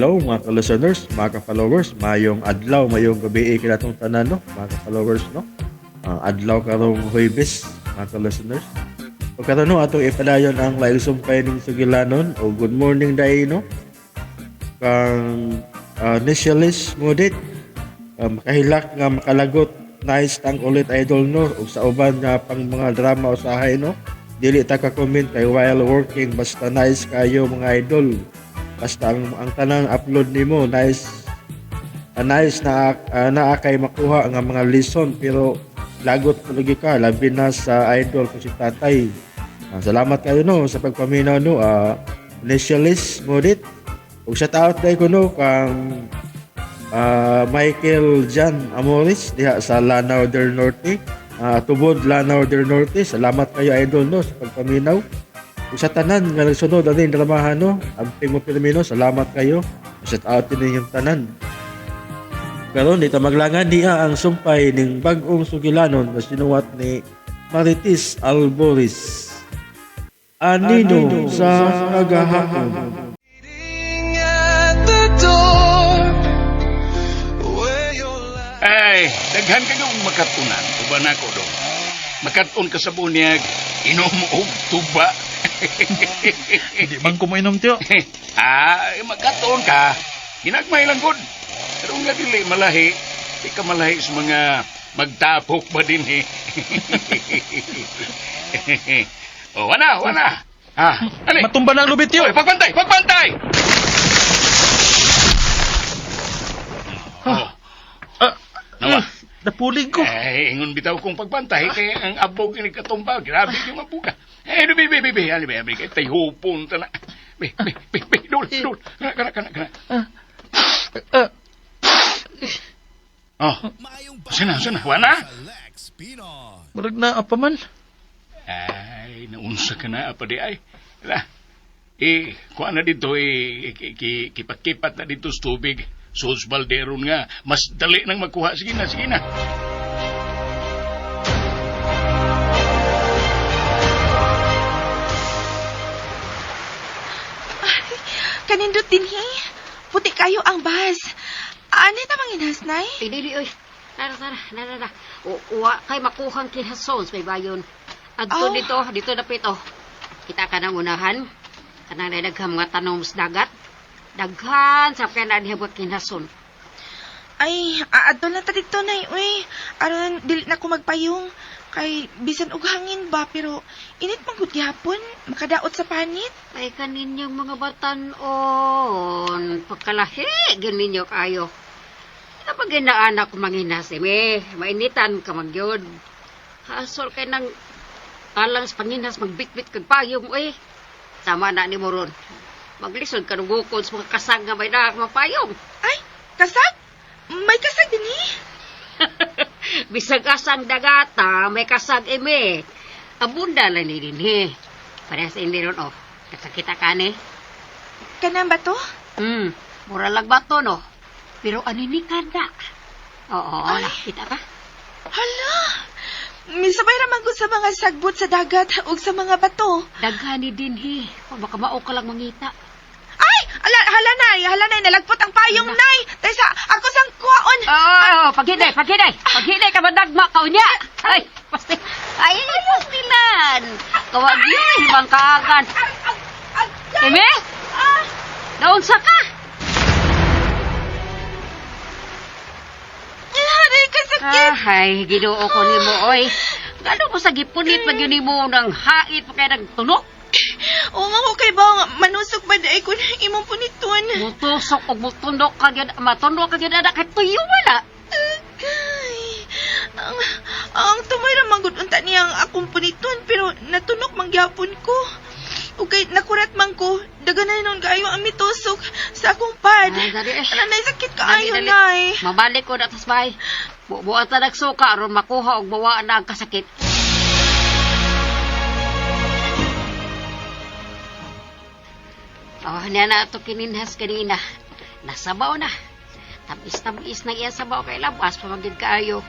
Hello mga ka-listeners, mga ka-followers, mayong adlaw, mayong gabi kinatong tanan no, mga ka-followers no. Adlaw karong Huwebes, mga ka-listeners. O karon no, atong ipadayon ang laing sumpay ning sugilanon o good morning dai no. Kang Nishalis Mudit, makahilak nga makalagot, nice tang ulit idol no, ug sa uban nga pang mga drama usahay no. Dili ta ka comment kay while working, basta nice kayo mga idol. Basta ang tanang upload nimo nice, nice na naa kay makuha nga mga lesson, pero lagot palagi ka labi na sa idol ko si tatay. Salamat kayo no sa pagpaminaw no, Nishalis Mudit. Ug shout out dai ko no kang Michael Jan Amores diha sa Lanao del Norte. Tubod Lanao del Norte. Salamat kayo idol no sa pagpaminaw. Ug sa tanan nga nagsunod ani dramahan no, amping mo pirmino, salamat kayo. Shout out din ninyong tanan. Karon di ta maglangan niya ang sumpay ning bag-ong sugilanon nga sinuwat ni Marites Alboris. Anino sa kagahapon. Ay, daghan ka yung makatunan. Uban ako dong. Makatun ka sa bunyag, inom og tuba. Di man ko mainom, tiyo. Makatuon ka. Ginagmay lang gud. Pero nga dili malahi, di ka malahi sa mga magtapok ba din eh. Oh, wana, wana. Ah, ali. Matumba na ang lubid, tiyo. Oy, pagbantay, pagbantay! Oh, nawa. Napulig ko. Eh, ingon bitaw kong pagbantay kay ang abog ni katumba. Grabe yung mabuga. Eh, bi bi bi bi, ali bi bi, kay hupon ta na. Bi bi bi bi, dul dul. Kana kana kana kana. Oh. Sana sana, wana? Murag na apa man. Ay, naunsa ka na apa di ay. La. Eh, kuha na dito eh, kipat-kipat na dito sa tubig. Sus balderon nga, mas dali nang magkuha. Sige na, sige na. Kanindot din he. Puti kayo ang bus. Ano ta manginhas, nay? Ay, dili, oy. Tara, tara, tara, tara. Uwa, kay makuhang kinhasons, may bayon. Adto Oh. dito, dito dapit, oh. Kita ka ng unahan. Kanang na daghang mga tanom sa dagat. Daghan, sa kay na diha mga kinhason. Ay, aadto na ta dito, nay. Uy, aron dili na ko magpayong. Kay bisan og hangin ba, pero init man gud gihapon, makadaot sa panit. Ay, kaninyong mga batanon. Pagkalahi, ganinyo kayo. Kapag ginaanak ko manginas, eh, may, mainitan ka magyod. Hasol kay nang alang sa panginas, magbitbit kag payong, eh. Tama na ni Moron. Maglisod ka ng bukod sa mga kasag nga may daak mapayong. Ay, kasag? May kasag din eh. Bisag asang dagata, may kasag eme. Abunda lang ni din, he. Parehas ini ron, oh. Kasakita ka ni. Kanang ba to? Mura lang bato, no? Pero aninikan na. Oo, Ay. nakita ka? Hala! Misabay ra man gud sa mga sagbot sa dagat ug sa mga bato. Daghani din, he. Kung baka mao ka lang mangita. Ay! Ala, hala nay, hala nay, nalagpot ang payong nay. Taysa ako sang kuwaon. Oo, oh, paghinay, paghinay. Paghinay ka madagma ka unya. Ay, pasti. Ay, pastilan. Kawag yun, bangkagan. Eme? Naunsa ka? Aray, kasakit. Ay, Ginoo ko nimo, oy. Gano ko sa gipunit pag yun nimo ng hait pa kay nagtunok? Oo nga ko kay ba, manusok ba dai ko na imong puniton? Mutusok og mutunok ka gyud, matunok ka gyud ana kay tuyo wala. Agay. Ang tumay ra man gud unta niya ang akong puniton pero natunok man gyapon ko. Okay, nakurat man ko. Daganan nun kaayo ang mitusok sa akong pad. Ay, dali, eh. Ala, nay, sakit kaayo, Dali, dali. nay. Mabalik ko na tas bay. Bubuat na nagsuka aron makuha og mawa na ang kasakit. Oh, niya na ato kininhas kanina. Nasabaw na. Tamis-tamis na iya sabaw kay labas pa magyud kaayo.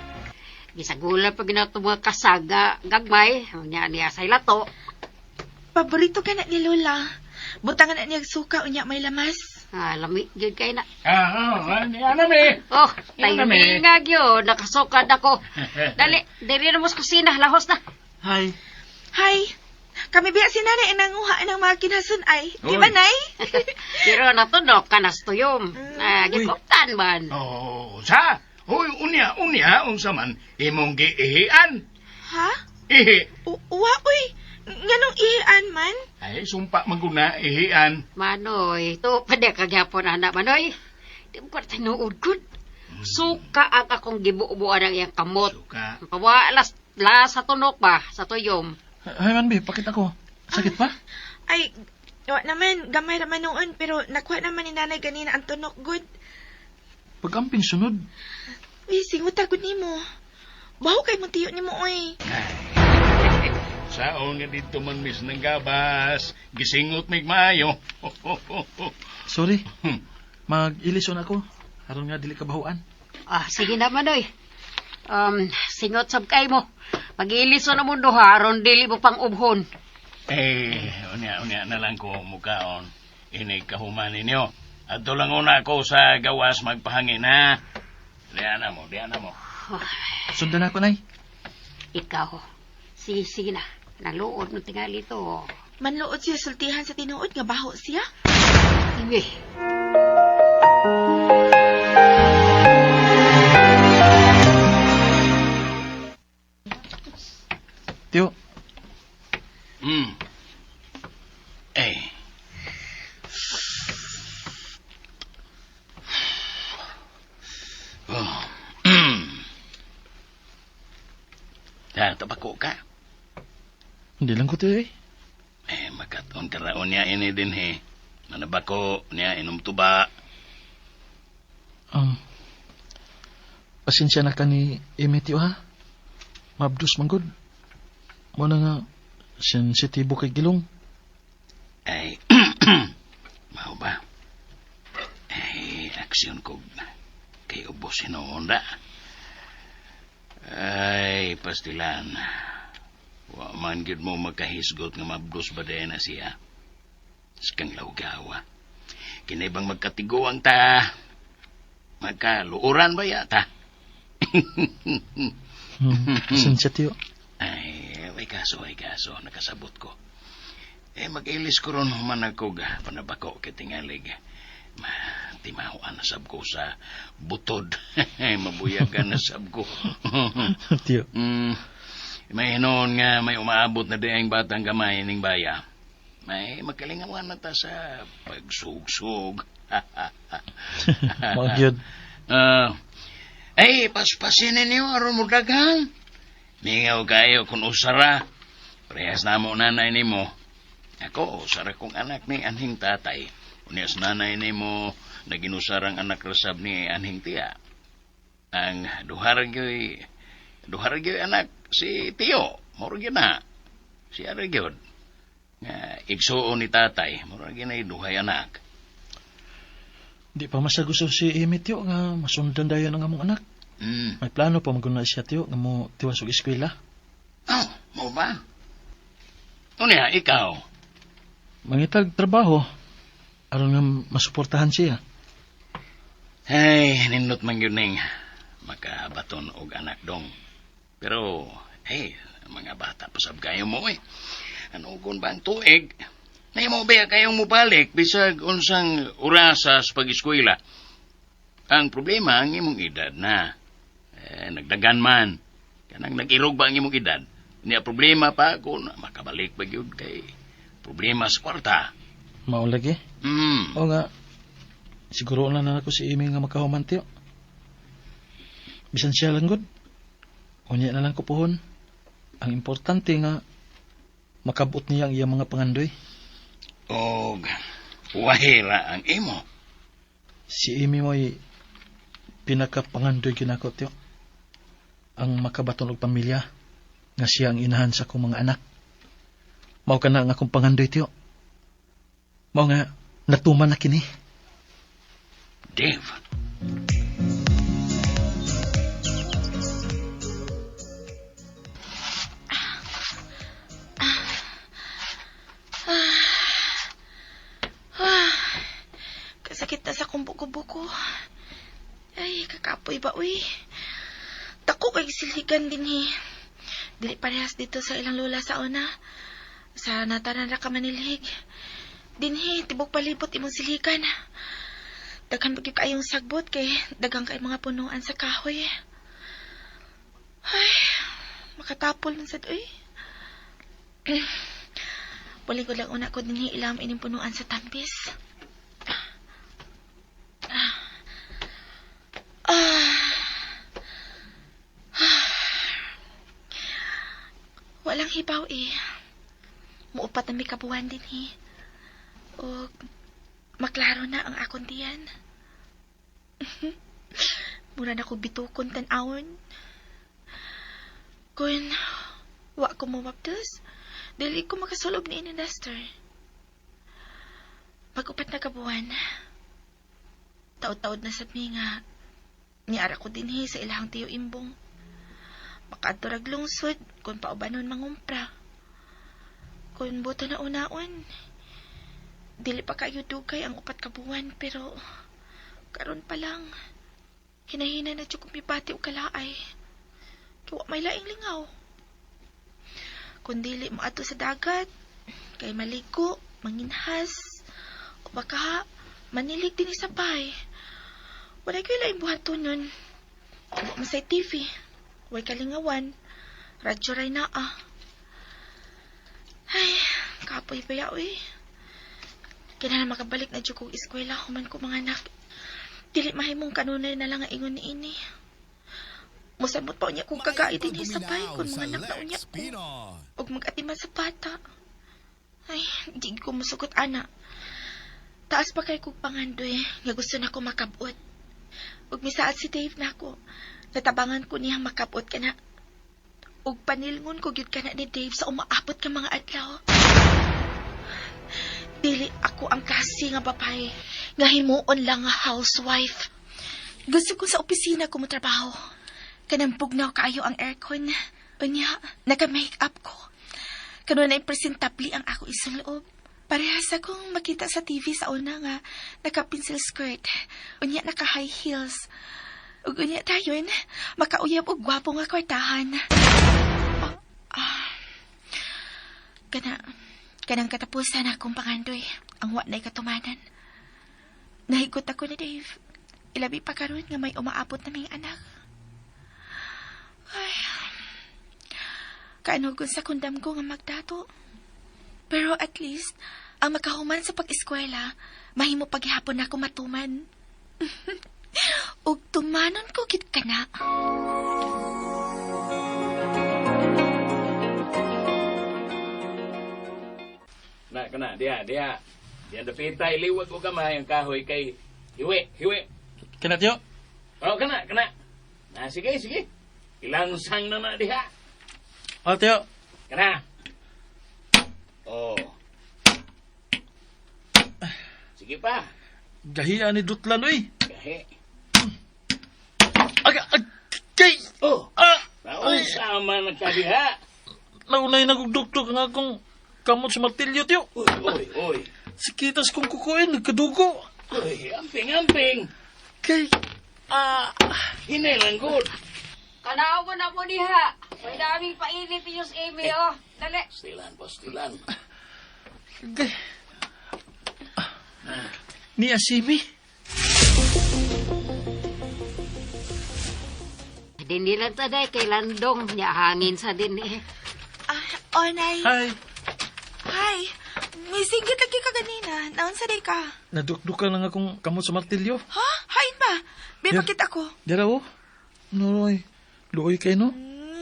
Gisagulan pa ginato mga kasaga gagmay, nya niya sa lato. Paborito ka na ni Lola. Butangan na niya suka unya may lamas. Ah, lami gyud kay na. Ah, ano me? Oh, Yan tayo na, me. nga gyud, nakasukad ako. Dali, diri na mo sa kusina, lahos na. Hi. Hi. Kami biya si nanay ang nanguha ng mga kinasun ay. Di ba, Uy. nay? Pero natunok ka nas tuyom. Ah, gikuptan man. Oh, sa? Uy, unya, unya, unsa man imong giihian. Ha? Ihi. Uwa, uy. Nganong ihian man? Ay, sumpa maguna, ihian. Manoy, to pa di kagyapon anak Manoy. Di mo ko tinuod gud. Suka ang akong gibuo-buan ang iyang kamot. Suka. Pawa las la sa tunok ba sa tuyom. Hi man, be. Pakita ko. Sakit pa? Ay, wa naman, gamay raman noon, pero nakuha naman ni nanay ganina ang tunok, good. Pag-amping sunod. Uy, singuta gud nimo. Baho kay mong tiyo nimo, oy. Saon nga dito man mis nang gabas, gisingot mig maayo. Sorry. Mag-ilison ako. Aron nga dili ka bahuan. Ah, sige na Manoy. Singot sab kay mo. Pag-iilison na mo duha aron dili mo pang ubhon. Eh, unya, unya na lang ko mukaon. Inig kahuman ninyo. Adto lang una ako sa gawas magpahangin, ha? Diyan na mo, diyan na mo. Sundan ako, Nay. Ikaw. Sige, sige na. Naluod ng tingali to. Manluod siya sultihan sa tinuod nga baho siya. Sige. Tiyo, Eh. Oh. Ta, tabako ka. hindi lang ko tiyo eh. Eh, makaton karaon niya ini din he. Manabako niya inom tuba. Pasensya na ka ni Amy, tiyo ha. Mabdus man gud. Mo na nga, sensitibo kay gilong. Ay, mao ba? Ay, aksyon ko kay ubos hinuon da. Ay, pastilan. Wa man gyud mo makahisgot nga mabdos ba na siya. Skang lawgawa. Kinay bang magkatiguang ta? Magkaluoran ba yata? Pasensya, tiyo. Ay, ay kaso, ay kaso, nakasabot ko. Eh, mag-ilis ko ron human ako ga, panabako kay tingalig. Ma, timahuan na sab ko sa butod. Mabuyagan na sab ko. Tiyo. May hinoon nga may umaabot na diyang batang gamay ning baya. May makalingawan na ta sa pagsugsug. Mao gyud. Ah, ay, paspasin ninyo aron mo daghan. Mingaw kayo kung usara. Parehas na mo nanay nimo. Ako, usara kong anak ni anhing tatay. Unya sa nanay nimo, naginusarang anak rasab ni anhing tiya. Ang duhara gyoy anak si Tiyo. Mura gyud na. Si ara gyud. Nga igsuon ni tatay, mura gyud na duhay anak. Di pa masagusto si Amy, tiyo, nga masundan dayon ang among anak. May plano pa maguna siya, tiyo, nga mo tiwas og eskwela. Oh, mo ba? Unya, ikaw. Mangitag trabaho, aron nga masuportahan siya. Ay, nindot man yun ning makabaton og anak dong. Pero, hey, mga bata pasab kayo mo eh. Ano kung ba ang tuig? Nahimo ba kayong mubalik bisag unsang orasa sa pag-eskwela? Ang problema ang imong edad na. Eh, nagdagan man. Kanang nag-irog ba ang imong edad? Niya problema pa kung makabalik ba gyud kay problema sa kwarta. Mao lagi. O nga, siguro na na ako si Amy nga makahuman, tiyo. Bisan siya lang gud. Unya na lang ko puhon. Ang importante nga, makabot niya ang iyang mga pangandoy. Og wahira ang imo. Si Amy mo'y pinakapangandoy ginako, tiyo. Ang makabaton og pamilya, nga siya ang inahan sa akong mga anak. Mao ka na ang akong pangandoy, tiyo. Mao nga, natuman na kini. Dave. Kasakit Kakapoy ba, uy? Dako kay silhigan din eh. Dili parehas dito sa ilang lola sa una. Sa natanan ra ka manilhig. Dinhi, tibok palibot imong silhigan. Daghan pa gyud kaayong sagbot kay daghang kay mga punuan sa kahoy. Ay, makatapol man sad uy. Balik ko lang una ko dinhi ilam ining punuan sa tambis. Ah. Ah. Walang hibaw eh. Muupat na may kabuwan din eh. O maklaro na ang akong tiyan. Mura na ko bitukon tan-awon. Kun wa ko mawapdos, dili ko makasulob ni ini Lester. Pag-upat na kabuwan, taod-taod na sad mi nga niara ko dinhi sa ilahang tiyo imbong. Makaadto rag lungsod kung paubanon mangumpra. Kung buto na unaon, dili pa kayo dugay ang upat ka buwan pero karon pa lang hinahina na jud kong mibati og kalaay. Kay wa may laing lingaw. Kung dili mo ato sa dagat, kay maligo, manginhas, o baka manilig din sa bay. Wala ko'y laing buhaton nun. Wa man say TV, way kalingawan, radyo ray naa. Ay, kapoy ba ya, uy. Kinahanglan makabalik na jud kog eskwela human ko mga anak. Dili mahimong kanunay na lang ang ingon ni ini. Musamot pa unya kong kagaid din sa bay kung mga anak na unya ko. Og mag-atiman sa bata. Ay, di ko musugot ana. Taas pa kay kog pangandoy nga gusto na ko makabot. Ug misaad si Dave nako. Natabangan ko niyang makabot kana. Ug panilngon ko gyud kana ni Dave sa umaabot ka mga adlaw. Dili ako ang klase nga babae nga himuon lang nga housewife. Gusto ko sa opisina ko motrabaho. Kanang bugnaw kaayo ang aircon. Unya, naka-make up ko. Kanunay presentable ang ako isang loob. Parehas akong makita sa TV sa una nga naka-pencil skirt. Unya, naka-high heels. Ug unya dayon, makauyab og gwapo nga kwartahan. Ah, ah. Kana, kanang katapusan akong pangandoy, ang wa na'y katumanan. Nahigot ako ni Dave. Ilabi pa karon nga may umaabot na ming anak. Ay, kaanugon sa kundam ko nga magdato. Pero at least, ang makahuman sa pag-eskwela, mahimo paghihapon ako matuman. Ug tumanon ko gid kana. Na, kana, diha, diha. Diha, dapita, iliwag ko gamay ang kahoy kay hiwi, hiwi. Kana tiyo? Oh, kana, kana. Na, sige, sige. Ilansang na na diha. Oh, tiyo. Kana. Oh. Sige pa. Gahiya ni Dutlan, uy. Gahi. Aga, agay! Oh, Ah! Ay! naunsa man ka diha. Naunay nagugdukduk ang akong kamot sa martilyo, tiyo. Uy, uy, uy. Sikitas kong kukuin, nagkadugo. Uy, amping, amping. Kay, ah, Hinay lang good. Kanaw mo na mo diha. May daming painit niyo sa Amy, oh. Dali. Stilan, pastilan. agay. Ni Asimi. Dinilan ta day kay Landong. Nya hangin sa din eh. Ah, onay. Hi. Hi. Misinggit lagi ka ganina. Naon sa day ka? Nadukdukan lang akong kamot sa martilyo. Ha? Hain ba? Be, Yeah. bakit ako? Dira oh. Noy, luoy kay no.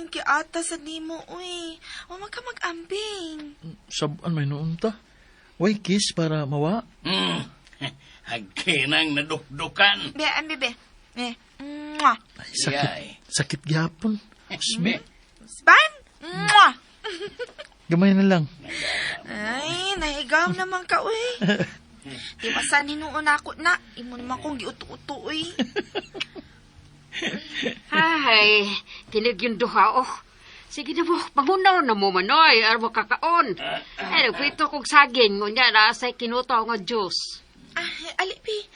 Kiata sa nimo, uy. Wa man ka mag-ambing. Saban may noon ta. Way kiss para mawa. Hagkinang nadukdukan. Be, ambi be. Eh, mwah. Ay, sakit. Yay. Sakit gyapon. Be, Span? Mwah. Gamay na lang. Ay, nahigam naman ka, uy. Di ba sa hinuon ako na? Imo naman kong giuto-uto, uy. Ay, tinig yung duha, oh. Sige na mo, pangunaw na mo manoy, armo kakaon. Ay, nagpito kong saging, unya na sa kinutaw nga juice. Ah, alipi.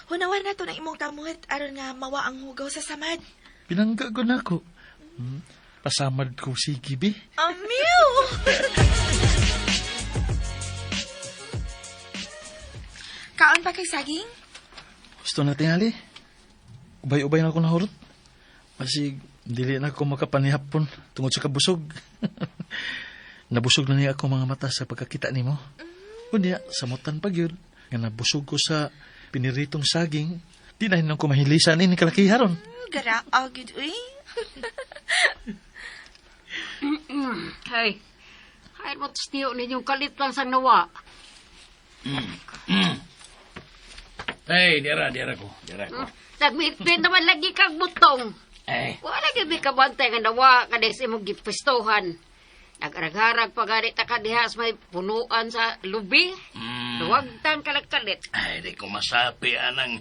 Hunawan na to ng imong kamot aron nga mawa ang hugaw sa samad. Pinangga ko na ako. Pasamad ko sige, bi. Amiw! Kaon pa kay saging? Gusto na tingali. Ubay-ubay na ako nahurot. Masig, dili na ako makapanihapon tungod sa kabusog. Nabusog na niya ako mga mata sa pagkakita nimo. Unya, samutan pa gyud nga nabusog ko sa piniritong saging. Di na hinang ko mahilisan ini kalakiharon. Gara, agad, uy. Ay, ay mo tiyo ninyong kalit lang sang nawa. Ay, dira, dira ko. Dira ko. Nagmitpit naman lagi kang butong. Ay, Wala gyud mi kabantay nga nawa kada sa imong gipistohan. Nagarag-harag pa gani ta ka diha sa may punuan sa lubi. Duwagtan kalagkalit. Ay, di ko masapi anang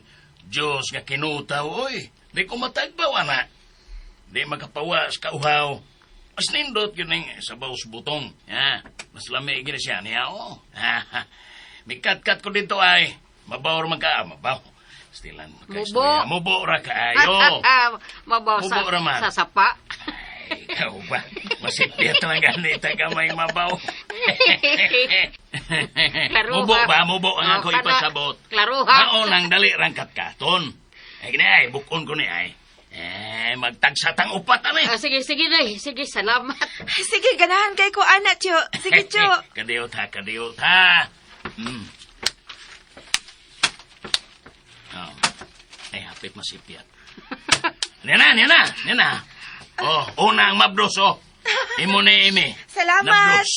Diyos nga kinutaw, oy. Di ko matagbaw, ana. Di makapawas, kauhaw. Mas nindot yun ang sabaw sa butong. Ha? Mas lami gina siya niya, oh. Ha, Mikat-kat ko dito ay. Mabaw man ka, mabaw. Stilan, Mubo. Mubo ra kaayo. Mabaw sa, Mubo ra man. sa sapa. Ay, ikaw ba? Masipit lang ganita ka may mabaw. Klaro Mubo ha. ba? Mubo ang Oh, ako kana- ipasabot. Klaro ha. Maon ang dali rangkat katon. Ay, gini ay, bukon ko ni ay. Eh, magtagsatang upat ani. Ah, sige, sige day. Sige, salamat. Sige, ganahan kay ko, ana, Tiyo. Sige, Tiyo. Kadiyot ha, kadiyot ha. Oh. Ay, hapit masipyat. Niya na, niya na, niya na. Oh, una ang mabdos, oh. Imo ni imi. Salamat. Nabdos.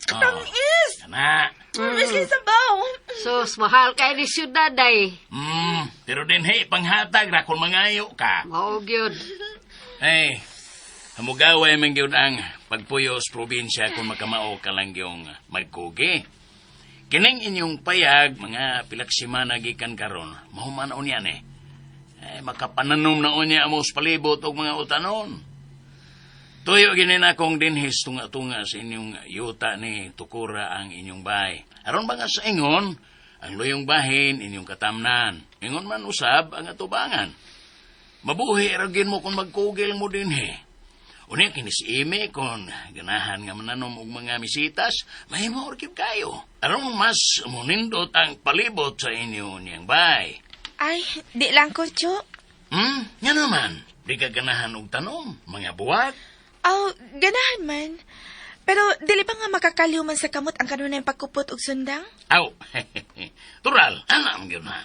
Katamis! Sana. Tamis kay sabaw. Sus, mahal kay ni syudad ay. Pero din hey, panghatag ra kung mangayo ka. Mao gyud. Ay, hamugaway man gyud ang pagpuyo sa probinsya kung makamao ka lang yung magkugi. Kining inyong payag, mga pilaksimana gikan karon, mahuman unya ni. Eh, makapananom na unya mo sa palibot og mga utanon. Tuyo gini na akong dinhis tunga-tunga sa inyong yuta ni Tukura ang inyong bahay. Aron ba nga sa ingon, ang luyong bahin inyong katamnan. Ingon man usab ang atubangan. Mabuhi ra mo kung magkugil mo dinhi. Unya kini si Ime kon ganahan nga mananom og mga misitas, mahimo ra gyud kayo. Aron mas monindot ang palibot sa inyo niyang bay. Ay, di lang ko, Tiyo. Nga naman, di ka ganahan og tanom, mga buwat. Aw, ganahan man. Pero dili ba nga makakaliw man sa kamot ang kanunay pagkupot og sundang? Aw, tural, anam gyud na.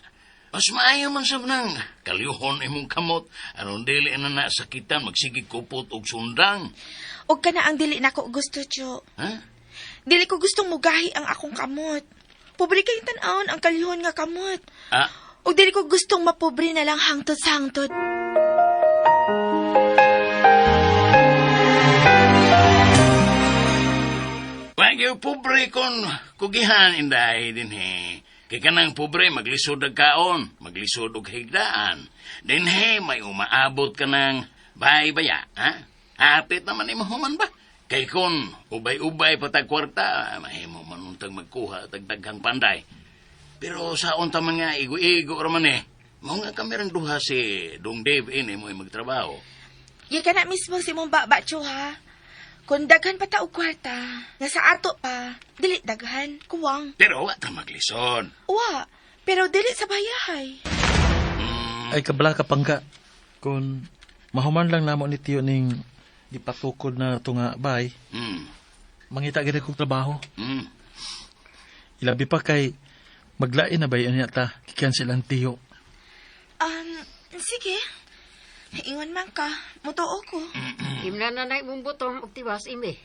Mas maayo man sab nang kalihon imong kamot aron dili na na sakitan magsige kupot og sundang. Og kana ang dili nako gusto, Tiyo. Ha? Dili ko gustong mugahi ang akong kamot. Pobre kay tan-awon ang kalihon nga kamot. Ah, Og dili ko gustong mapobre na lang hangtod sa hangtod. Wag yung pobre kon kugihan inday dinhi. Kay kanang pobre maglisod og kaon, maglisod og higdaan. Dinhi may umaabot ka ng bay-baya, ha? Hapit naman imo human ba? Kay kon ubay-ubay patag kwarta, mahimo man untang magkuha tag daghang panday. Pero sa unta man nga igo-igo ra man eh. Mao nga kami rang duha si Dong Dave ini mo magtrabaho. Ye kana mismo si mong baba, Tiyo, ha? Kung daghan pa ta og kwarta, nga sa ato pa, dili daghan, kuwang. Pero wa ta maglisod. Wa, pero dili sa bayahay. Ay kabla ka pangka. Kung mahuman lang namo ni Tiyo ning gipatukod na tunga bay, mangita gid kog trabaho. Ilabi pa kay maglain na bay niya ta gi-cancel ang tiyo. Sige. Ingon man ka, mutuo ko. Himna na na imong butong og tiwas ime.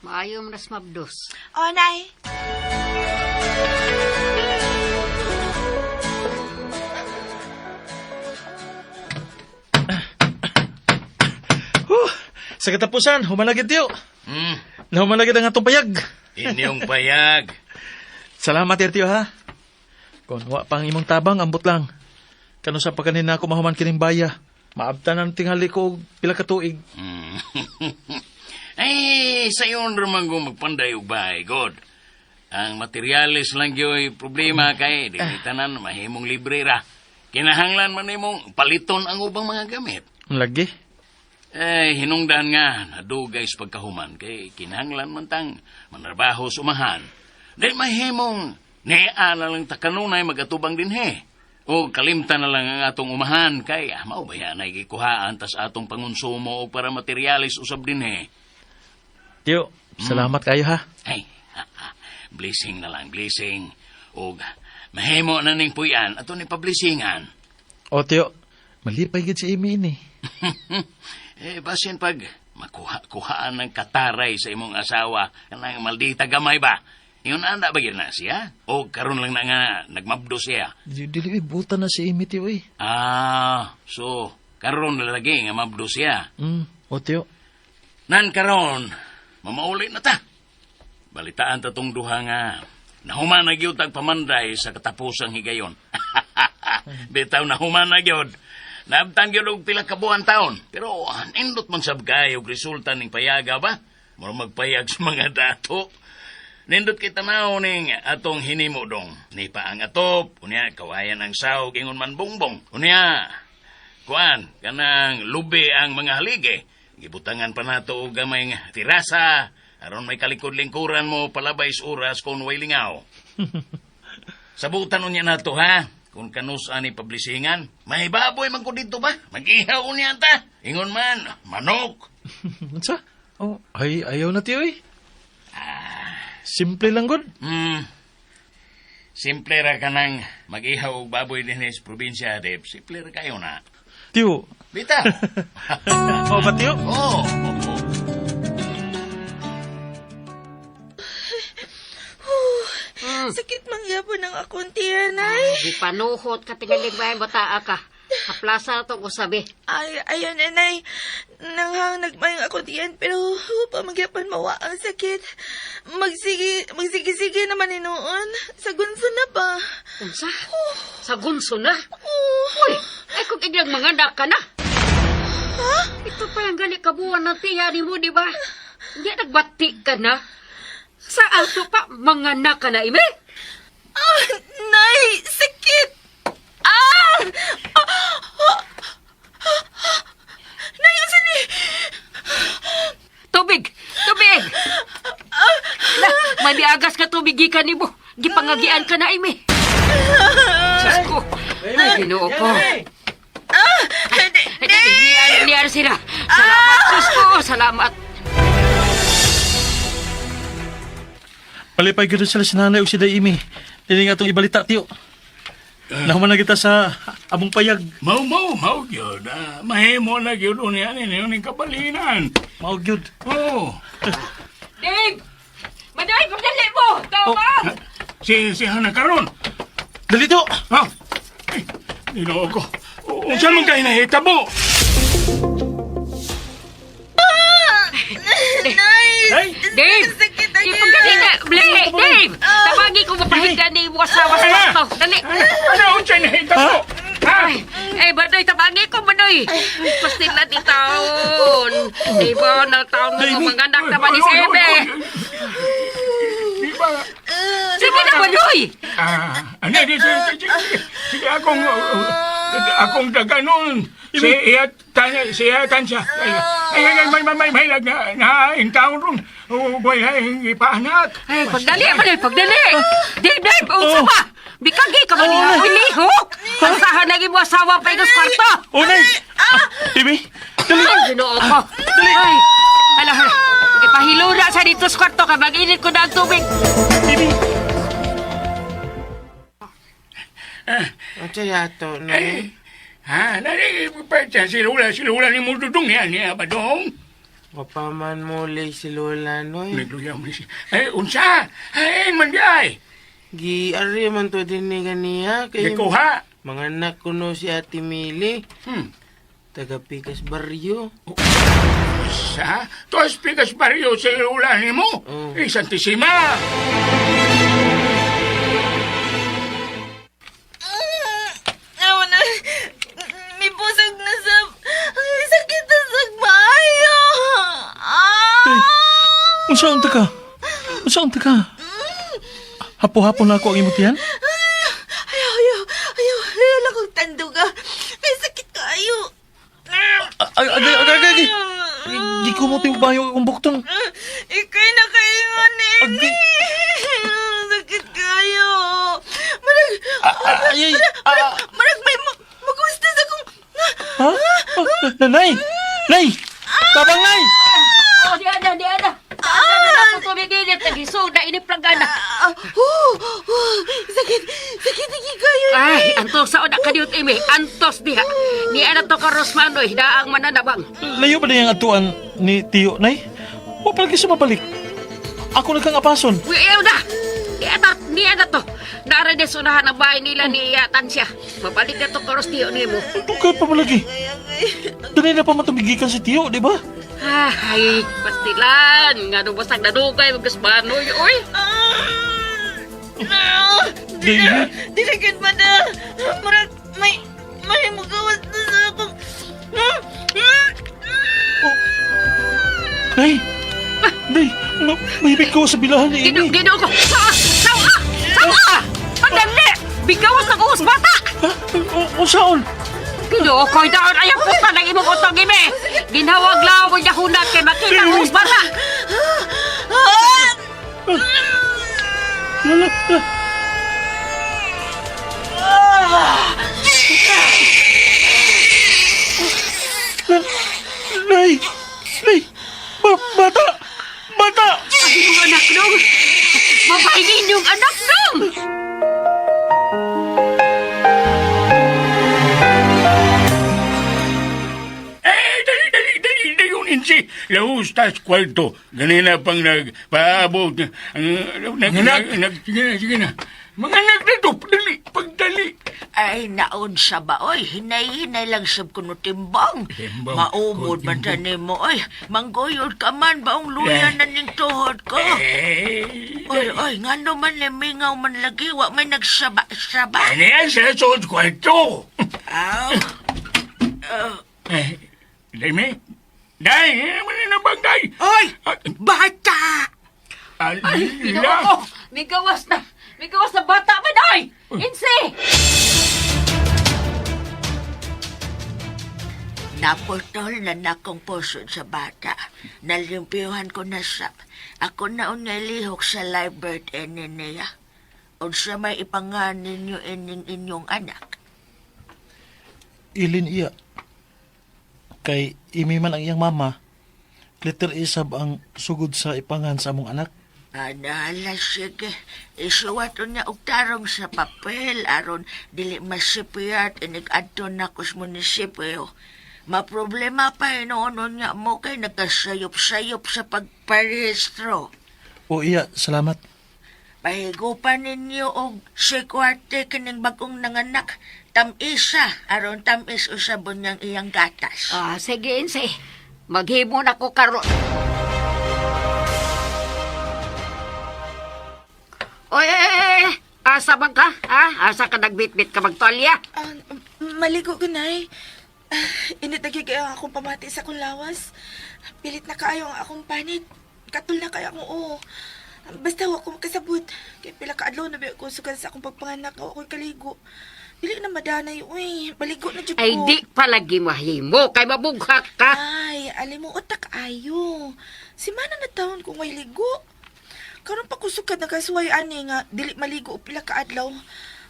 Maayo man nas mabdos. O, nay. Huh, sa katapusan, humalagid Tiyo. Nahumalagid ang atong payag. Inyong payag. Salamat, Tiyo, ha. Kung wa pang imong tabang, ambot lang. Kano sa pagkanina ako mahuman kining baya. Maabtan ang tingali ko og pila ka tuig. Ay, sayon raman ko magpanday og bahay, God. Ang materyales lang gyoy problema kay dili tanan mahimong libre ra. Kinahanglan man nimong paliton ang ubang mga gamit. Lagi. Eh, hinungdan nga, nadugay sa pagkahuman, kay kinahanglan man tang manrabaho sa umahan. Di mahimong, niya na lang ta kanunay magatubang dinhe. O kalimtan na lang ang atong umahan, kay mao ba yan ay gikuhaan tas atong pangonsumo og para materyales usab dinhe. Tiyo, salamat kayo ha. Ay, blessing na lang, blessing. Og mahimo na ning puyan, ato ni pablesingan. O tiyo, malipay gid si Amy ini. Eh, basin pag makuha-kuhaan ng kataray sa imong asawa, kanang maldita gamay ba? Yun anda ba yun na siya? O karon lang na nga nagmabdo siya? Dili buta na si Amy tiyo eh. Ah, so karon na lagi nga mabdo siya. O tiyo. Nan karon, mamauli na ta. Balitaan ta tong duha nga nahuman na gyud tag pamanday sa katapusang higayon. Bitaw nahuman na gyud. Naabtan gyud og pila ka buwan taon. Pero nindot man sab kaayo og resulta ning payaga ba? Mura magpayag sa mga dato. Nindot kay tanaw ning atong hinimo dong. Nipa ang atop, unya kawayan ang sawg ingon man bongbong. Unya kuan kanang lubi ang mga haligi. Gibutangan pa nato og gamay nga tirasa aron may kalikod-lingkuran mo palabay sa oras kung way lingaw. Sabutan unya nato ha. Kung kanus ani pablisingan, may baboy man ko dito ba? Mag-ihaw unya ta. Ingon man, manok. Unsa? Oh, ay ayaw na tiyo eh. Simple lang gud. Simple ra ka nang mag-ihaw og baboy dinhi sa probinsya, Deb. Simple ra kayo na. Tiyo. Bitaw. O ba tiyo? Oo. Oh, Sakit man gyapon ang akong tiyan, ay. Gipanuhot ka tingalig ba bata ka. Kaplasa to ko sabi. Ay, ayun, anay. Nanghang nagmayong ako diyan, pero pa magyapon mawa ang sakit. Magsige, magsige-sige naman inoon. Sa gunso na ba? Unsa? Sa gunso na? Oh. Uy, ay kung inyong mga anak ka na. Ito pa yung gali kabuan ng tiya ni mo, di ba? Hindi nagbati ka na. Sa alto pa, mga anak ka na, ime. Ah, nay! Sakit! Ah! Ah! Ah! Ah! Nay, unsa ni? Tubig! Tubig! Na, may miagas ka tubig gikan nimo. Gipangagian ka na, ime. Diyos ko. Ay, Ginoo ko. Ah! Ay, niyan, niyan sila. Salamat, Diyos ko. Salamat. Palipay gud sila si nanay ug si Day Amy. Dili nga atong ibalita tiyo. Nahuman na kita sa among payag. Mau, mau, mau gyud. Ah, mahimo na gyud unya ninyo ning kabalinan. Mao gyud. Oh. Dave! Maday, pagdali mo! Tama! Si Hana karon. Dali tiyo. Ha? Ay, Ginoo ko. Unsa man kay nahitabo? Nay! Ay! Dave! Sakit ang Ipagdali na! Ble! Dave! Tawagi ko mapahigda ni Wasawas Kwarto. Dali! Ano unsa nahitabo? Ha? Ay, eh, Badoy, tabagi ko, Badoy. Pastil na di taon. Di ba, na taon mo mga anak naman ni Sebe. Di ba? Sige na, Badoy! Ah, ano di sige, sige, sige akong daganon. Si iya tanya si iya tansya. Ay ay ay may may may may lag na na in taon ron. Way ay ipaanak. Ay, pagdali, Badoy, pagdali. Dave, Dave, unsa ba? Bikagi ka man niya. Uy, lihok! Asahan na mo asawa pa ikos kwarto. Oh, nay! Ah! Amy! Dali! Ay, ginoo ko. Ay, hala, hala. Ipahilo na sa dito sa kwarto kay mag-init ko na ang tubig. Amy! Unsa yato no? Eh, ha, nari pa si Lola, si Lola ni mo dudong yan niya ba dong? Wapaman mo lay si Lola noy. Nagluya mo siya. Eh, unsa? Ay, man di ay. Gi-ari man to din ni ganiya kay Gikuha. mga anak ko no si Ate Mili, taga Pikas Barrio. Sa? Tos pikas barrio si Lola ni mo. Oh. Eh, Santisima. Awa na. May pusag na sa... Ay, sakit na sa maayo. Ah! Unsa unta ka? Unsa unta ka? Hapo-hapo na ako ang imong tiyan. Ayaw, ayaw, ayaw, ayaw lang kong tandog ah. Kay sakit kaayo. Ay, ay, ay, ay, ay, ay. Di ko mo tibayo akong bukton. Ikay na kayo ni. Agi. Sakit kayo. Marag, Ay, ay, marag, marag may magusto sa kong... Ha? Ah, Nay! Nay! Tabang, Nay! Oh, di ana, di ana. Ah! Na ako tubig init, nagisog na iniplagana. Ah, oh, oh, sakit, sakit lagi kayo. Ay, antos sa una kaniyot imi, antos diha. Ni ana to karos manoy, daang mananabang. Layo ba na yung atuan ni Tiyo, Nay? Wa palagi siya mabalik. Ako na kang apason. Uy, ayaw na! Ni ana, ni ana to. Nara din sunahan ang bahay nila ni Tansya. Mabalik na to karos tiyo nimo. Dugay pa malagi. Dali na pa matumigikan si Tiyo, di ba? Ay, pastilan. Nga nung basag nadugay, magasmanoy, oy. Ah, Di. Dili ba na? Marag, may magawas na sa akong... Nay! Nay! Mahibig ko sa bilahan ni Gino, Amy. gino ko. Sawa! Sawa! Sawa! Pandali! Bigawas na kuhos bata! Ha? O saon? Ginoo ko, daon ayaw puta ng imong utong ime. Ginhawag law mo niya hunat kay makita kuhos bata. Lala, ah. Nay! Nay! Bata! Bata! Ay, imong anak nung. Babae ninyong anak nung. Eh, dali, dali, dali, dayon insi. Lahos tas kwarto. Ganina pang nagpaabot. Nag, nag, nag, sige na, sige na. Mga anak na to, dali, pagdali. Ay, naon sa ba, oy. Hinay-hinay lang sab kuno timbang. Timbang, Maubod man timbang. ta nimo, oy. Mangguyod ka man, baong luya Eh. na ning tuhod ko. Eh, Oy, oy, ngano man ni mingaw man lagi, wa may nagsaba-saba. ano yan sa sulod kwarto? Aw, Eh, Dami? Day, eh, ano na bang day? oy, bata! Ay, ginoo ko. Migawas na. Migawas na bata man ay. Insi! Naputol na nakong puso sa bata. Nalimpiyuhan ko na sab. Ako na unay lihok sa live birth ini niya. Unsa may ipanganin ninyo ining inyong anak. Ilin iya. Kay imi man ang iyang mama, little isab ang sugod sa ipangan sa among anak. Anala, sige. Isuwat niya og tarong sa papel aron dili masipiyat inig adto na kus munisipyo. Maproblema pa hinuon niya mo kay nagkasayop-sayop sa pagparehistro. O iya, salamat. Pahigupan ninyo og sikwate kining bagong nanganak. Tamisa aron tamis usabon niyang iyang gatas. Ah, sige, Insi. Maghimo na ko karon. Oy, oy, oy, oy. Asa man ka? Ha? Asa ka nagbitbit ka magtolya? Ah, maligo ko, Nay. Ah, init lagi kayo ang akong pamati sa akong lawas. Pilit na kaayo ang akong panit. Katul na kayo akong oo. Basta wa ko makasabot. Kay pila ka adlaw na ba ko sukad sa akong pagpanganak wa ko'y kaligo. Dili na madanay, uy. Baligo na jud ko. Ay, di palagi mahimo. Kay mabughat ka. Ay, alimuot na kaayo. Si mana na taon kung way ligo. Karon pa kusukad na kasuway ani nga dili maligo og pila ka adlaw.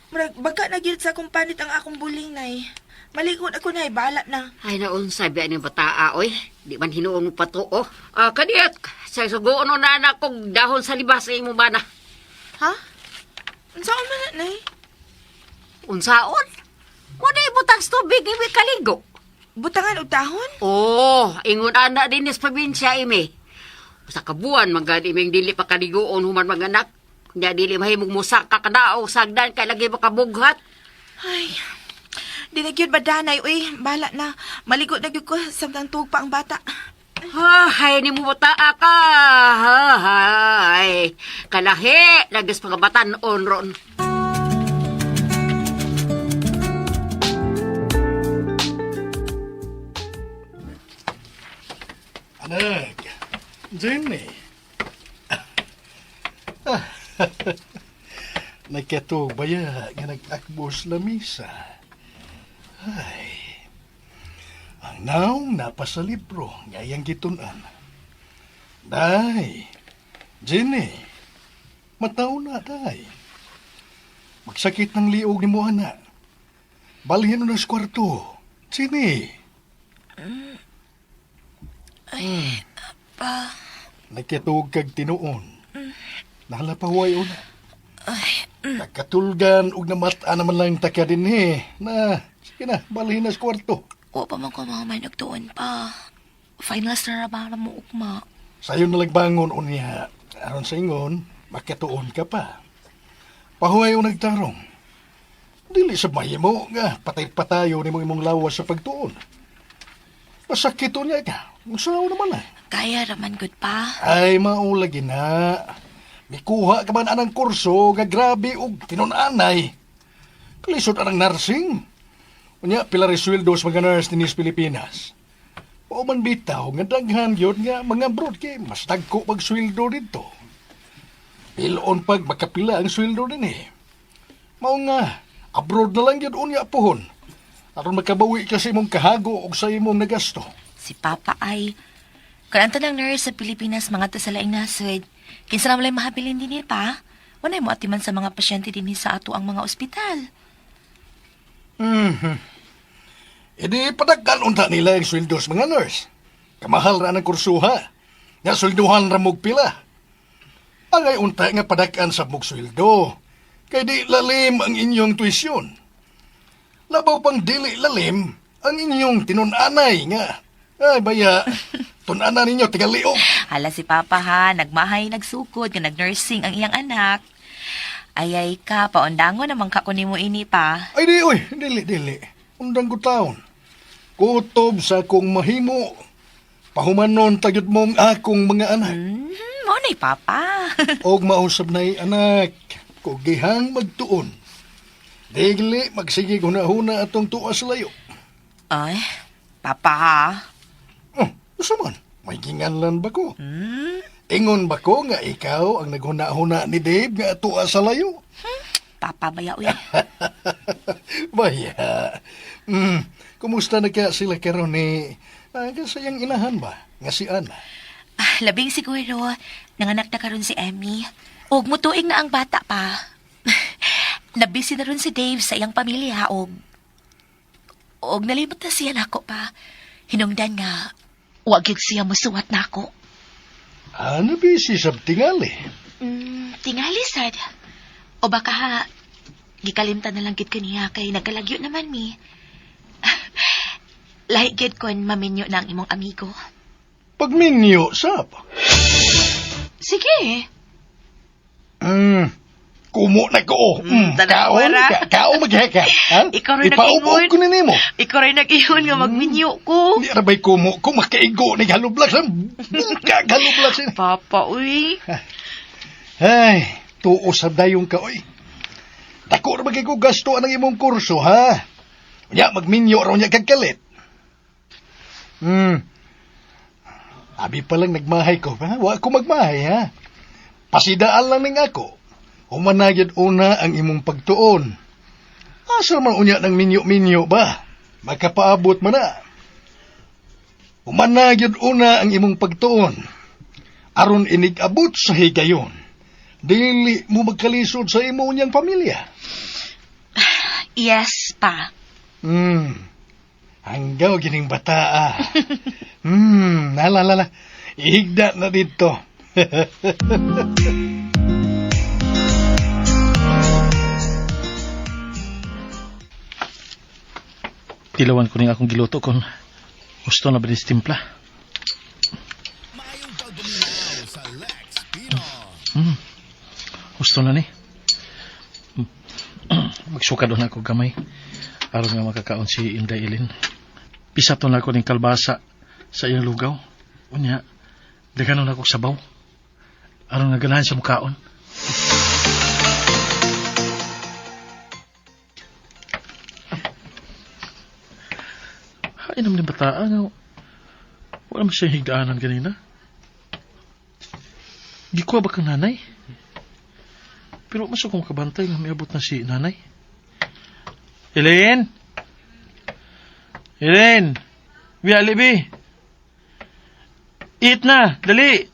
Murag baga na gyud sa akong panit ang akong buling nay. Maligo na ko nay, bahala na. Ay, naunsa biya ni bataa, oy. Di man hinuon mo pa to, oh. Ah, kaniyat, sa sugoon na na kong dahon sa libas sa imo bana. Ha? Unsaon man na nay? Unsaon? Wala ibutang sa tubig, imi kaligo. Butangan og dahon? Oh, ingon ana din sa probinsya imi. Sa kabuan man gani iming dili pa kaliguon human mga anak. Nya dili mahimong musaka kadao sagdan kay lagi makabughat. Ay. Di na gyud badanay, uy. Bahala na. Maligo na gyud ko samtang tuog pa ang bata. Hay ni mo bataa ka. Hay. Kalahi lagis mga batan-on ron. Anak, Jenny. Nagkatog baya nga nag-akbos lamisa. Ay, ang naong napa sa libro nga iyang gitun-an. Day, Jenny, mataw na, day. Magsakit ng liog ni mo, ana. Balhin mo na sa kwarto. Jenny. Ay, pa. Nagkatuog kag tinuon. Nahalapahuay una. Ay, Nagkatulgan og namata naman lang taka din eh. Na, sige na, balhin na sa kwarto. wa pa man ko mahuman og tuon pa. Finals na ra ba na mo ugma. Sayo na lang bangon unya. Aron sa ingon, makatuon ka pa. Pahuay o nagtarong. Dili sa mahimo nga patay-patayo ni mong imong lawas sa pagtuon. Masakit unya ka. Usaw naman ah. Kaya raman gud pa. Ay, maulagi na. Mikuha ka man anang kurso nga grabe og tinun-anay. Kalisod anang nursing. Unya, pila rin sweldo sa mga nurse dinhi sa Pilipinas. O man bitaw nga daghan gyud nga mga abroad kay mas dagko pag sweldo didto. Pilon pag makapila ang sweldo dinhi. Mao nga abroad na lang gyud unya pohon. Aron makabawi ka sa imong kahago og sa imong nagasto. Si Papa ay kanang tanang nurse sa Pilipinas mga sa laing nasod. Kinsa na malay mahabilin dinhi pa? Walay mo atiman sa mga pasyente dinhi sa ato ang mga ospital. Mhm. E di padagkan unta nila ang sweldo sa mga nurse. Kamahal ra ng kursuha. Nga swelduhan ra mog pila. Angay unta nga padakan sa mog sweldo. Kay di lalim ang inyong tuisyon. Labaw pang dili lalim ang inyong tinun-anay nga. Ay baya, tun-anan ninyo tigaliog. Hala si Papa ha, nagmahay, nagsukod, nga nagnursing ang iyang anak. Ayay ka, paundango naman ka kunin mo ini pa. Ay di oy, dili dili. Undang ko taon. Kutob sa akong mahimo. Pahumanon tagyod mong akong mga anak. Mo na'y Papa. Og mausab na'y anak, kugihang magtuon. Digli, magsige huna-huna atong tuwa sa layo. Ay, Papa ha. Oh, usa man, may ginganlan ba ko? Hmm? Ingon ba ko nga ikaw ang naghuna-huna ni Dave nga tuwa sa layo? Papa ba ya, uy? Baya, kumusta na kaya sila karon ni sayang inahan ba? Nga si Ana. Ah, labing siguro, nanganak na karon si Emmy. Og mutuig na ang bata pa. Nabisi na ron si Dave sa iyang pamilya og nalimot na siya nako pa. Hinungdan nga, wag gyud siya musuwat nako. Ano busy sa tingali? Tingali sad. O baka ha, gikalimtan na lang gid kaniya kay nagkalagyo naman mi. Lahi gid kon maminyo na ang imong amigo. Pagminyo, sap. Sige. Kumo na ko. Tanawa Kaon, ra. kaon magheka. Ha? Ikaw rin Ipaubo nag-ingon. ko ni nimo. Ikaw rin nag-iyon nga magminyo ko. Di arabay kumo ko makaigo ni halublak sa buka halublak sa. Papa, uy. Ay, tuo sa dayong ka oy. Dako ra magay ko gasto ang imong kurso ha. Unya magminyo ra unya kag kalit. Abi pa lang nagmahay ko, ha? Wa ko magmahay ha. Pasidaan lang ning ako. Humanagid una ang imong pagtuon. Asa man unya ng minyo-minyo ba? Makapaabot man na. Humanagid una ang imong pagtuon. Aron inig-abot sa higayon. Dili mo magkalisod sa imo unyang pamilya. Yes, pa. Hanggaw gining bata ah. Nala. Ihigda na dito. Tilawan ko ning akong giluto kon gusto na ba ni timpla. Hmm. Gusto na ni. Magsuka doon ako gamay. Aron nga makakaon si Inday Ilin. Pisa to na ako ning kalbasa sa iyang lugaw. Unya, daghanon ako sabaw. Aron nga ganahan siya mukaon. Hain naman yung bataan. Nga. Wala man siya higdaanan kanina. Gikuha ba kang nanay? Pero mas akong kabantay nga miabot na si nanay. Elaine? Elaine? Bi, ali, bi. Eat na, dali.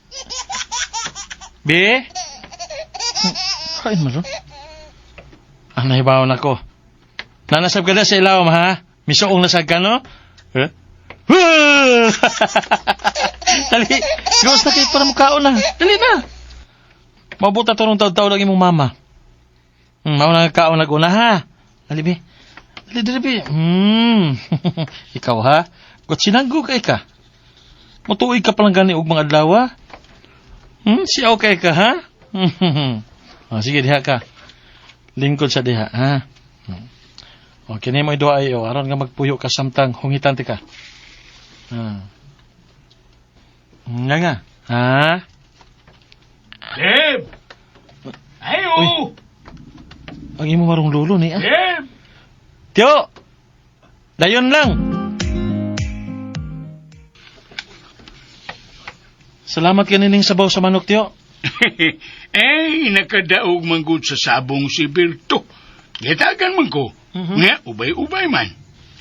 Bi? Kain mo ron? Ah, nahibaw na ko. Nanasab ka na sa ilawom, ha? Misuong nasag ka, no? Eh? Woo! Dali. Gawas na kayo para mukhaon na. Dali na. Mabuta to nung taw-taw lang imong mama. Mao na kaon naguna ha. Dali bi. Dali dali bi. Ikaw ha. Got sinanggo kay ka. Mutuig ka palang gani og mga adlaw. Ha? Siyaw kay ka ha. Oh, sige diha ka. Lingkod sa diha ha. Okay ni mo duha ay oh, aron nga magpuyo ka samtang hungitan ti ka. Ha. Nga nga. Ha? Deb! Ayo! Uy. Ang imo marong lulo ni ah. Deb! Tiyo! Dayon lang! Salamat kanining sabaw sa manok, Tiyo. Eh, nakadaog man gud sa sabong si Berto. Gitagan man ko. Nga, ubay-ubay man.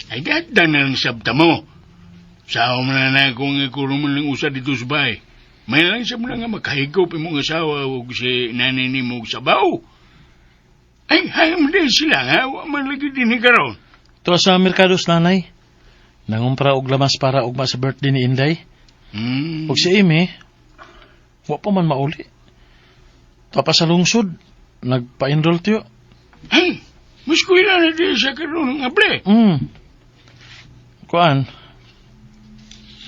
Ay, gata na lang sabta mo. Sao man na akong ikuro man lang usa dito sa bahay. May lang sa mga nga makahigop imong asawa o si nanay ni mo sabaw. Ay, hayam din sila nga. Wa man lagi din ni karon. Tuwa sa Merkados, nanay. Nangumpra og lamas para ugma sa birthday ni Inday. Ug si Amy, wa pa man mauli. Tuwa pa sa lungsod, nagpa-enroll, Tiyo. Ay, mas kuila na din siya karon nga ble. Kuan,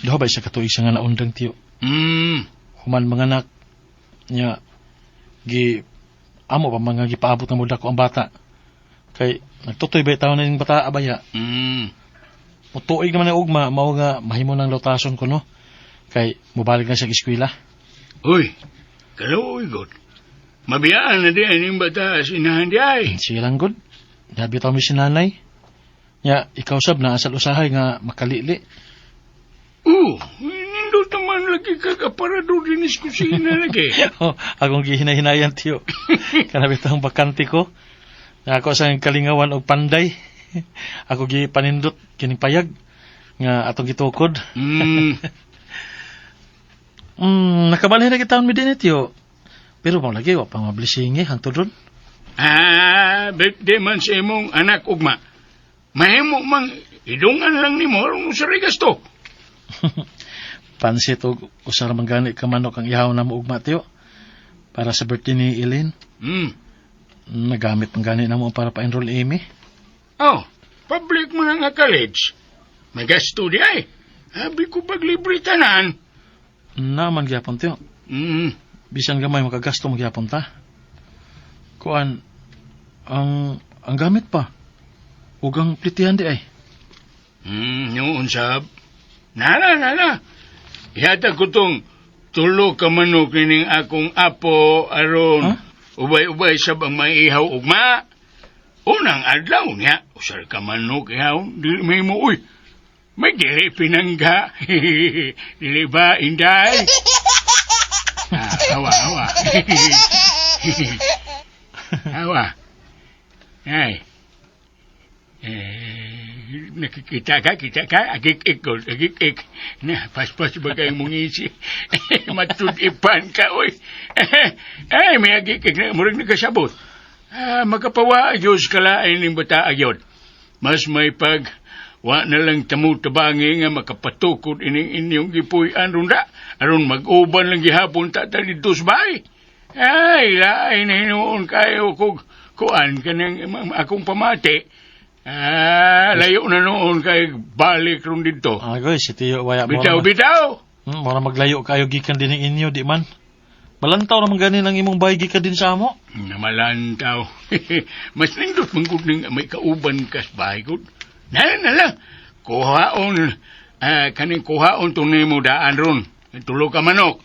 duha ba isa ka tuig siya nga naundang, Tiyo? Human mga anak niya, gi, amo pa mga gipaabot na muda ko ang bata. Kay, nagtutoy ba taon na yung bata abaya? Mutuig naman ang ugma, mao nga mahimo ng lutason ko, no? Kay, mubalik na siya eskwela. Uy, kaluoy god. Mabiyaan na di ang bata sa inahan di ay. Sige lang, god. Nabi taon mi si nanay. Nya, ikaw sab na asal usahay nga makalili. Oo, nindot naman lagi kagaparado dinis kusina lagi. Oh, akong gihinay-hinayan, Tiyo. Kana bitang bakante ko. Ako sa kalingawan og panday. Ako gi panindot kining payag nga atong gitukod. Nakabalhin na kita mi dinhi, Tiyo. Pero mao lagi wa pa mablisingi hangtod ron. Ah, birthday man sa imong anak ugma. Mahimo mang idungan lang nimo aron sa regasto. Pansit og usa ra man gani ka manok ang ihaw na mo ugma, Tiyo. Para sa birthday ni Eileen. Nagamit man gani namo para pa-enroll Amy. Oh, public man nga college. May gasto di ay. Abi ko paglibre tanan. Naman gyapon, Tiyo. Bisan gamay makagasto magyapon ta. Kuan ang gamit pa. Ug ang plitihan di ay. Noon sab. Nala, nala. Ihatag ko tong tulo ka manok kining akong apo aron. Huh? Ubay-ubay sab ang maihaw ugma. Unang adlaw niya, usar ka manok ihaw, dili may mo, uy. May dili pinangga. Dili ba, Inday? Ah, hawa, hawa. Hawa. Ay. Eh, nakikita ka, kita ka, agik-ik ko, agik-ik. Na, paspas ba kayong mungisi? Matud-ipan ka, oy. Ay, may agik-ik na, murag nagkasabot. Ah, makapawa, Diyos kalain ng bata agyon. Mas may pag, wa na lang tamo tabangi nga makapatukod ining inyong gipuy-an runda. Aron mag-uban lang gihapon ta ta dito sa bahay. Ay, lain na hinuon kayo kog kuan kanang akong pamati. Ah, layo na noon kay balik ron dito. Agoy, si Tiyo waya mo. Bitaw, bitaw! Mura maglayo kayo gikan din ng inyo, di man. Malantaw naman ganin ang imong bahay gikan din sa amo. Namalantaw. Mas nindot man gud ning may kauban kas bahay gud. Na na lang. Kuhaon kaning kuhaon to nimo daan ron. Tulo ka manok.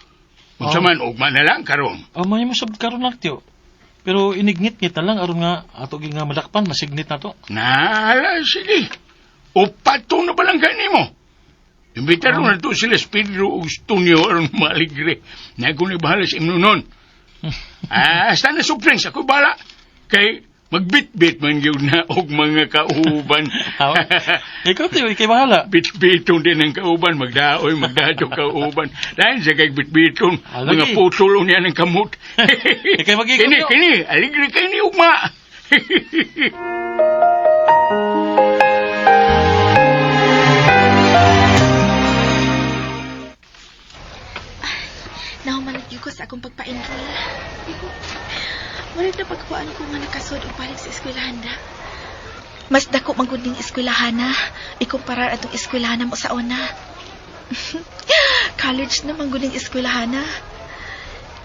Unsa Oh. man ugma na lang karon. Oh, may mo sab karon lang, Tiyo. Pero inignit-ngit na lang aron nga ato gi nga madakpan, masignit na to. Nala, sige. Upat to na ba lang kanimo? Imbitaro na to sila Pedro ug Stonio aron maligre. Na kung ibahala sa imno nun. Ah, hasta na soft drinks ako bala. Kay magbitbit man gyud na og mga kauban. Aw. Ikaw, tiyo, ikay bahala. Bitbiton din ang kauban, magdaoy, magdadyo kauban. Dahil sa kay bitbiton, Ah, mga lagi. putol niya ng kamot. Ikay mag-ikot, Kini, yo. kini, aligre kay ni ugma. Nahuman gyud ko sa akong pagpa-enroll. Murag na pagkuan ko nga nakasud og balik sa eskwelahan da. Mas dako man gud ning eskwelahan na ikumpara atong eskwelahan na mo sa una. College na man gud ning eskwelahan na.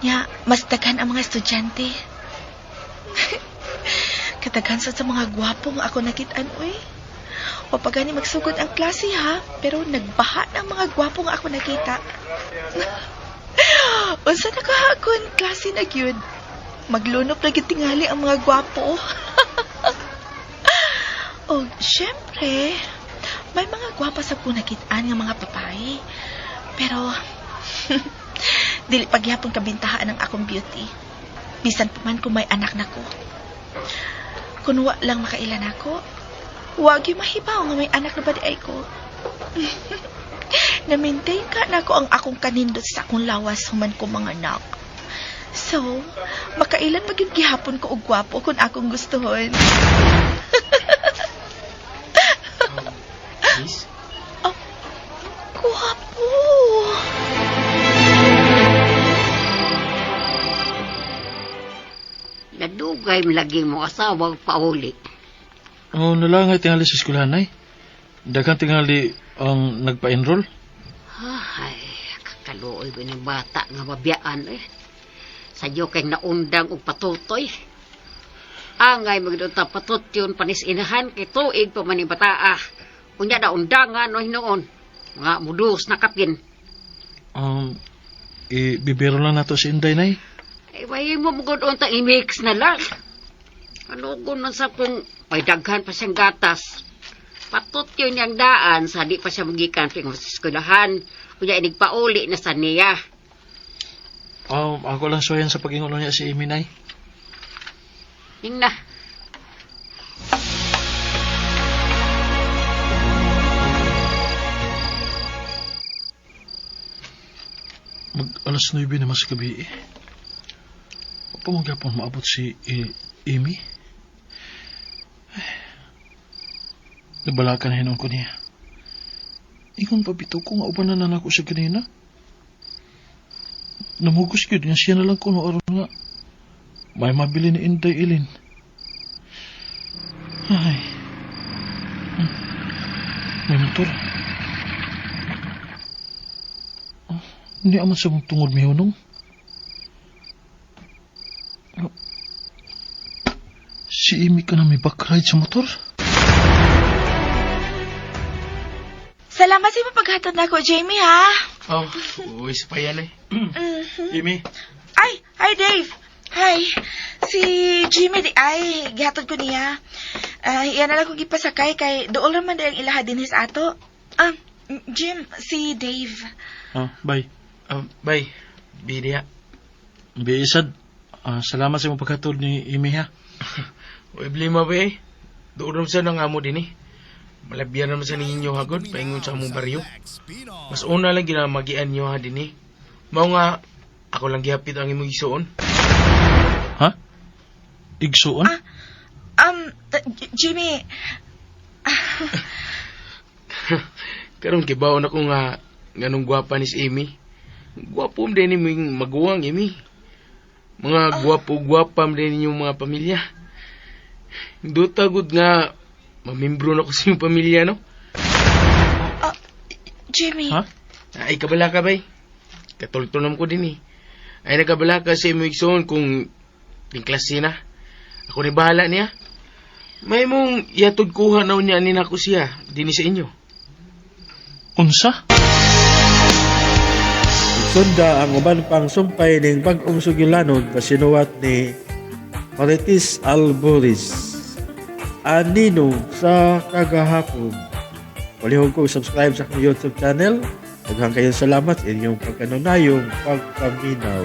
Nya, mas daghan ang mga estudyante. Kataghan sad sa mga gwapo nga ako nakit-an uy. Wa pa gani magsugod ang klase ha, pero nagbaha na ang mga gwapo nga ako nakita. Unsa na kahakon klase na gyud. Maglunop na gyud tingali ang mga gwapo. Og syempre, may mga gwapa sa ko nakitaan nga mga babae. Pero dili pagyapon kabintahaan ang akong beauty. Bisan pa man kung may anak na ko. Kun wa lang makailan ako, wa gyud mahibaw nga may anak na ba di ay ko. Na-maintain ka na ko ang akong kanindot sa akong lawas human ko mga anak. So, makailan pa gyud gihapon ko og gwapo kung akong gustuhon. Miss? Oh, gwapo! Nadugay mo lagi mo asawa pauli. Oh, nalangay tingali sa eskwelahan, nay. Daghang tingali ang nagpa-enroll. Ay, kakaluoy ba ng bata nga mabiyaan eh. Sadyo kay naundang og patutoy. Angay magdunta patutyon panis inahan kay tuig pa man ni bataa. Unya na undangan no hinuon. Mga mudus na kapin. Ibibiro lang nato si Inday, nay. Ay, way mo magud unta i-mix na lang. Ano man sa kung may daghan pa siyang gatas. Patutyon niyang daan sa di pa siya magikan sa eskwelahan. Unya inig pauli na sa niya. Ako lang suwayan sa pag-ingon niya si Amy, nay. Ning na. Mag alas 9 naman sa gabi eh. Pamagyapon maabot si Amy. Ay, nabalakan na hinon ko niya. Ingon pa bitaw ko nga uban na nako siya ganina. Namugos gyud nga siya na lang kuno aron nga may mabili ni Inday Ilin. Ay. May motor. Oh, hindi aman sa mong tungod mihunong. Oh. Si Amy ka na may backride sa motor. Salamat sa imong paghatod nako, Jamie, ha? Oh, uwis pa yan eh. Amy, Ay, hi Dave. Hi. Si Jimmy di ay gihatod ko niya. Ay, iyan na lang kong gipasakay kay dool ra man di ang ilaha dinhi sa ato. Ah, Jim, si Dave. Ah, bye. Oh, bye. Bidya. Biisad, ah, salamat sa imong paghatod ni Amy ha. Problema ba eh. Doon sa nang amo din eh. Malabyan naman sa ninyo hagod, paingon sa among baryo. Mas una lang ginamagian nyo ha din eh. Mao nga, ako lang gihapit ang imong isuon. Ha? Igsuon? Ah. Jimmy, Karon kibaon ako nga nganong gwapa ni si Amy. Gwapo man din imong maguwang Amy. Mga gwapo-gwapa man din inyong mga pamilya. Duta gud nga mamimbro na ko sa inyong pamilya no. Jimmy. Ha? Ay kabala ka bay. Katultunom ko din eh. Ay nagkabala ka sa imong igsoon kung ting klase na. Ako ni bahala niya. May mong yatod kuha na niya ni nako siya dinhi sa inyo. Unsa? Sunda ang uban pang sumpay ning bag-ong sugilanon na sinuwat ni Marites Alboris. Anino sa kagahapon. Palihog ko subscribe sa akong YouTube channel. Daghang kayong salamat sa inyong pagkanunayong pagpaminaw.